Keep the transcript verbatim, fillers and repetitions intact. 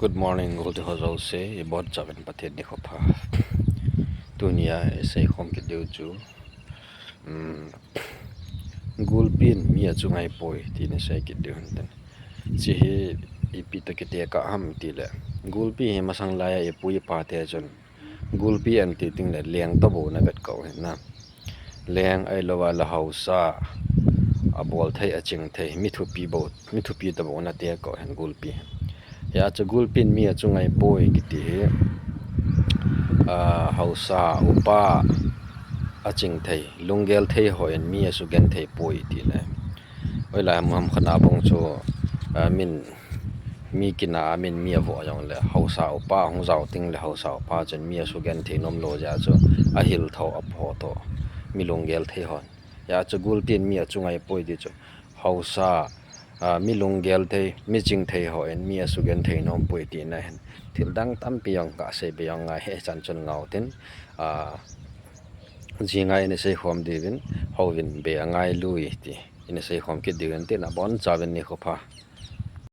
Good morning, gulti ho jouse, ibonchauvin Pathen nikho pha. Tunia isei khom kit diu chu, um, gulpin mi achungai poi, tin isei kit diu hintin. Hiche hi ipi toh kitekah ham tile, gulpi hi masang laiya ipu ipa te chun gulpi ati tengle leng tobou ana vetkah u ahin na. Leng ahilouva le haosa, abol thei, aching thei, mi thupi bou, mi thupi tobou ana tekah u ahin gulpi. Hia chu gulpin mi achungai poi kiti hi, ah, haosa upa, aching thei, lunggel thei hon mi asugenthei poi tina. Hoilai ham khat a bang chu, ah, min, mi kina a min mi avoh jongle haosa upa hung jao tengle haosa upa chun mi asugenthei nomlou jeh a chu ahil tho, apho tho, mi lunggel thei hon. Hia chu gulpin mi achungai poi ti chu haosa, ah, mi lunggel thei, mi ching thei hon mi asugenthei nompoi tina ahin. Thil dang tampi jong kasei be jong ngai, hichan chun ngau tin, ah, jinga ina sei khom diuvin, houvin be angailui ti ina sei khom kit diu hintin, abonchauvin nikho pha.